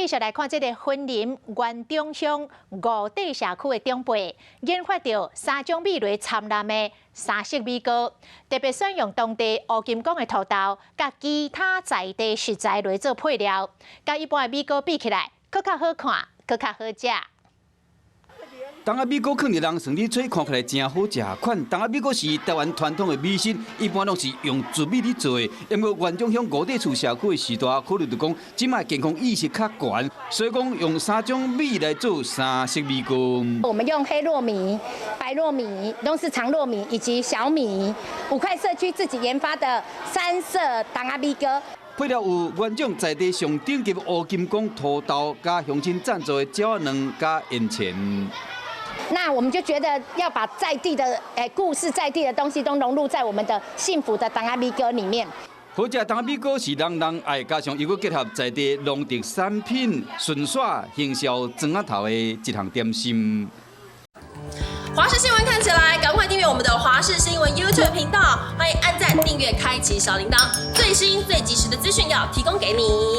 繼續來看這個雲林員中鄉五塊社區的長輩研發著三種米來摻濫的三色米糕，特別選用當地烏金港的土豆，佮其他在地食材來做配料，佮一般的米糕比起來，閣較好看，閣較好食。筒仔米糕囥佇人床底吹，看起來誠好食款。筒仔米糕是台灣傳統的美食，一般攏是用糯米咧做的。不過員中鄉五塊厝社區的序大，考慮著講，這擺健康意識較懸，所以講用三種米來做三色米糕。我們用黑糯米、白糯米、攏是長糯米以及小米，五塊社區自己研發的三色筒仔米糕。配料有員中在地上頂級烏金港土豆，佮鄉親贊助的鳥仔卵佮煙錢。那我們就覺得要把在地的故事、在地的東西都融入在我們的幸福的筒仔米糕裡面。好食筒仔米糕是人人愛，加上又閣結合在地農特產品，順紲行銷庄仔頭的一項點心。華視新聞看起來，趕快訂閱我們的華視新聞 YouTube 頻道，歡迎按讚、訂閱、開啟小鈴鐺，最新最及時的資訊要提供給你。